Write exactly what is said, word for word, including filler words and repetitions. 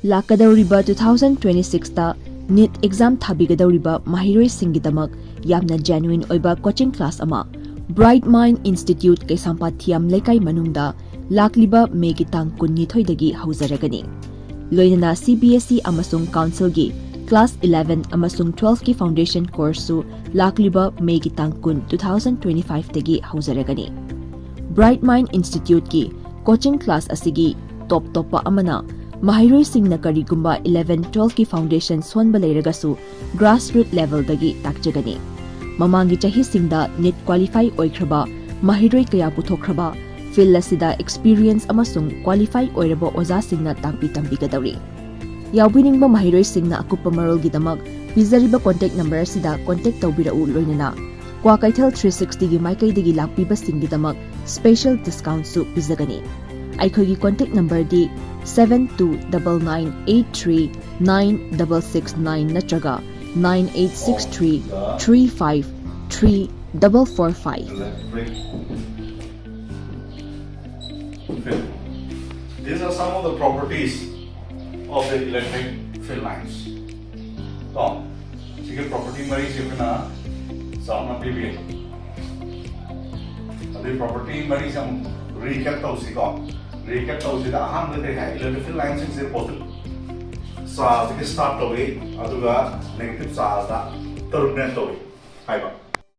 ꯂꯥꯛꯀꯗꯧꯔꯤꯕ two thousand twenty sixꯇ NEET exam ꯊꯥꯕꯤꯒꯗꯧꯔꯤꯕ ꯃꯍꯩꯔꯣꯏꯁꯤꯡꯒꯤꯗꯃꯛ ꯌꯥꯝꯅ genuine ꯑꯣꯏꯕ coaching class ꯑꯃ Bright Mind Institute ꯀꯩꯁꯥꯝꯄꯥꯠ ꯊꯤꯌꯥꯝ ꯂꯩꯀꯥꯏ ꯃꯅꯨꯡꯗ ꯂꯥꯛꯂꯤꯕ ꯃꯦꯒꯤ ꯇꯥꯡ ꯀꯨꯟꯅꯤꯊꯣꯏꯗꯒꯤ ꯍꯧꯖꯔꯒꯅꯤ꯫ ꯂꯣꯏꯅꯅ CBSE ꯑꯃꯁꯨꯡ councilꯒꯤ class eleven ꯑꯃꯁꯨꯡ twelveꯀꯤ foundation courseꯁꯨ ꯂꯥꯛꯂꯤꯕ ꯃꯦꯒꯤ ꯇꯥꯡ ꯀꯨꯟ, two thousand twenty fiveꯇꯒꯤ ꯍꯧꯖꯔꯒꯅꯤ꯫ Bright Mind Instituteꯀꯤ coaching class ꯑꯁꯤꯒꯤ top ꯇꯣꯞꯄ ꯑꯃꯅ ꯃꯍꯩꯔꯣꯏꯁꯤꯡꯅ ꯀꯔꯤꯒꯨꯝꯕ eleven twelveꯀꯤ foundation ꯁꯣꯟꯕ ꯂꯩꯔꯒꯁꯨ grassroot levelꯗꯒꯤ ꯇꯥꯛꯆꯒꯅꯤ꯫ ꯃꯃꯥꯡꯒꯤ ꯆꯍꯤꯁꯤꯡꯗ NEET qualify ꯑꯣꯏꯈ꯭ꯔꯕ ꯃꯍꯩꯔꯣꯏ ꯀꯌꯥ ꯄꯨꯊꯣꯛꯈ꯭ꯔꯕ field ꯑꯁꯤꯗ experience ꯑꯃꯁꯨꯡ qualify ꯑꯣꯏꯔꯕ ꯑꯣꯖꯥꯁꯤꯡꯅ ꯇꯥꯛꯄꯤ ꯇꯝꯕꯤꯒꯗꯧꯔꯤ꯫ ꯌꯥꯎꯕꯤꯅꯤꯡꯕ ꯃꯍꯩꯔꯣꯏꯁꯤꯡꯅ ꯑꯀꯨꯞꯄ ꯃꯔꯣꯜꯒꯤꯗꯃꯛ ꯄꯤꯖꯔꯤꯕ contact number ꯑꯁꯤꯗ contact ꯇꯧꯕꯤꯔꯛꯎ, ꯂꯣꯏꯅꯅ ꯀ꯭ꯋꯥꯀꯩꯊꯦꯜ three sixtyꯒꯤ ꯃꯥꯏꯀꯩꯗꯒꯤ ꯂꯥꯛꯄꯤꯕꯁꯤꯡꯒꯤꯗꯃꯛ special discountꯁꯨ ꯄꯤꯖꯒꯅꯤ꯫ ꯑꯩꯈꯣꯏꯒꯤ contact numberꯗꯤ seven two double nine eight three nine double six nine ꯅꯠꯇ꯭ꯔꯒ nine eight six three three five three double four five꯫ These are some of the properties of the electric field lines. ꯀꯣ, ꯁꯤꯒꯤ property ꯃꯔꯤꯁꯤ ꯑꯩꯈꯣꯏꯅ ꯆꯥꯎꯅ ꯄꯤꯕꯤ꯫ ꯑꯗꯨꯒꯤ property ꯃꯔꯤꯁꯦ ꯑꯃꯨꯛ recap ꯇꯧꯁꯤꯀꯣ꯫ Recap ꯇꯧꯁꯤꯗ ꯑꯍꯥꯟꯕꯗ ꯀꯩ ꯍꯥꯏ? Electric field lineꯁꯤꯡꯁꯦ positive chargeꯗꯒꯤ start ꯇꯧꯏ, ꯑꯗꯨꯒ negative chargeꯗ terminate ꯇꯧꯏ ꯍꯥꯏꯕ꯫